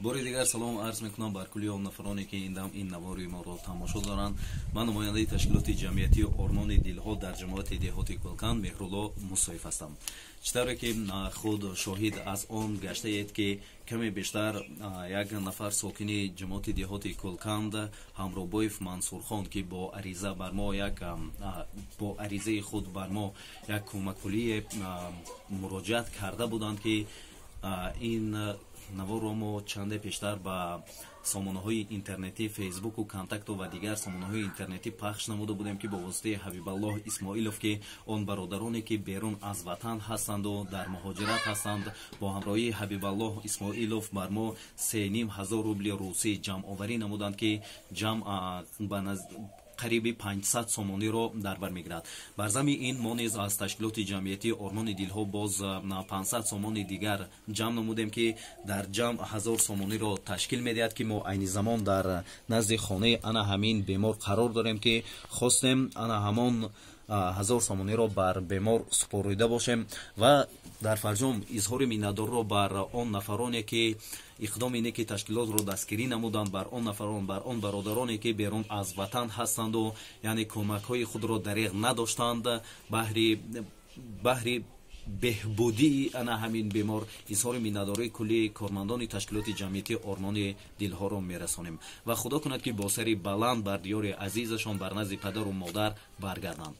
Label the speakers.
Speaker 1: Бори дигар салом арз мекунам бар кулли он нафароне, ки ин дам ин навори моро тамошо доранд. Ман намояндаи ташкилоти ҷамъиятии «Ормони дилҳо» дар ҷамоати деҳоти Кӯлканд Меҳрулло Мусоев ҳастам. Чӣ тавре ки худ шоҳид аз он гаштаед, ки каме бештар як нафар сокини ҷамоати деҳоти Кӯлканд, Ҳамробоев Мансурхон, ки бо ариза бар мо як бо аризаи худ бар мо як кӯмакпулие муроҷиат карда буданд, ки ин наворро мо чанде пештар ба сомонаҳои интернетӣ, Фейсбуку Контакту ва дигар сомонаҳои интернетӣ пахш намуда будем, ки бо воситаи Ҳабибаллоҳ Исмоилов, ки он бародароне, ки берун аз ватан ҳастанду дар муҳоҷират ҳастанд, бо ҳамроҳии Ҳабибаллоҳ Исмоилов бар мо 3500 рубли русӣ ҷамъоварӣ намуданд, ки ҷамъ ба қариби 500 сомониро дар бар мегирад. Бар зами ин мо низ аз ташкилоти ҷамъиятии «Ормони дилҳо» боз 500 сомони дигар ҷамъ намудем, ки дар ҷамъ 1000 сомониро ташкил медиҳад, ки мо айни замон дар назди хонаи ана ҳамин бемор қарор дорем, ки хостем ана ҳамон 1000 сомониро бар бемор супорида бошем. Ва дар фарҷом изҳори миннатдориро бар он нафароне, ки иқдоми неки ташкилотро дастгирӣ намуданд, бар он нафарон, бар он бародароне, ки берун аз ватан ҳастанду яъне кӯмакҳои худро дареғ надоштанд баҳри беҳбудии ана ҳамин бемор, изҳори миннатдории куллии кормандони ташкилоти ҷамъиятии «Ормони дилҳоро» мерасонем. Ва Худо кунад, ки бо сари баланд бар диёри азизашон, бар назди падару модар баргарданд.